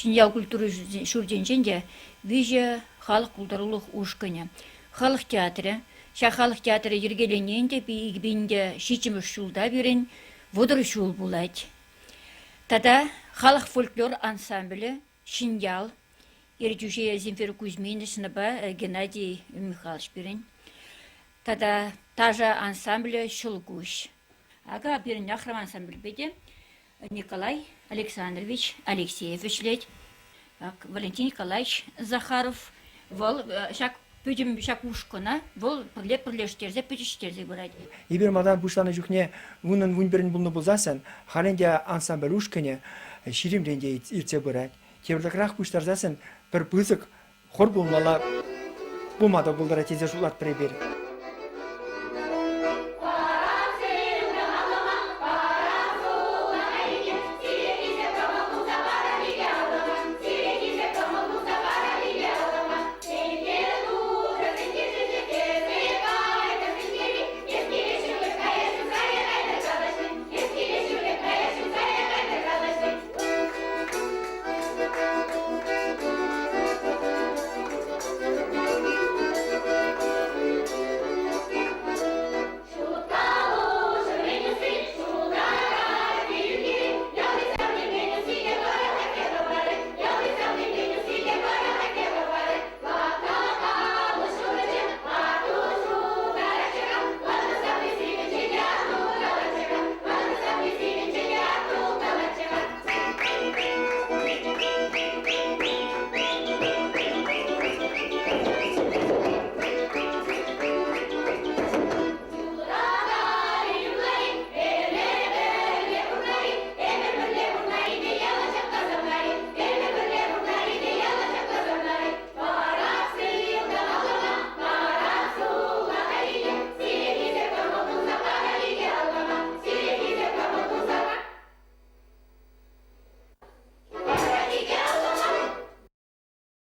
Ҫӗньял культура ҫуртӗнчен те виҫӗ халӑх пултарулӑх ушкӑнӗ. Халӑх театрӗ. Ҫак халӑх театрӗ йӗркеленни ӗнтӗ 2007 ҫулта пирӗн 30 ҫул пулать. Тата халӑх фольклор ансамблӗ Ҫӗньял ертӳҫи Земфира Кузьминичнӑпа Геннадий Михайлович пирӗн. Тата ташӑ ансамблӗ Ҫӑлкуҫ. Акӑ пирӗн Ахрам ансамбльпе те Николай Александрович Алексеев ӗҫлет. Валентин Николаевич Захаров вӑл ҫак пӗтӗм ҫак ушкӑна вӑл пӗрле пӗрлештерсе пӗтӗҫтерсе пырать. Эпир малтан пуҫланӑ чухне унӑн вунпӗрӗн пулнӑ пулсассӑн, халь ӗнтӗ ансамбль ушкӑнӗ ҫирӗмрен те иртсе пырать. Тепӗртакрах пуҫтарсассӑн пӗр пысӑк хор пулмалла пулма та пултарать тесе шутлатпӑр эпир.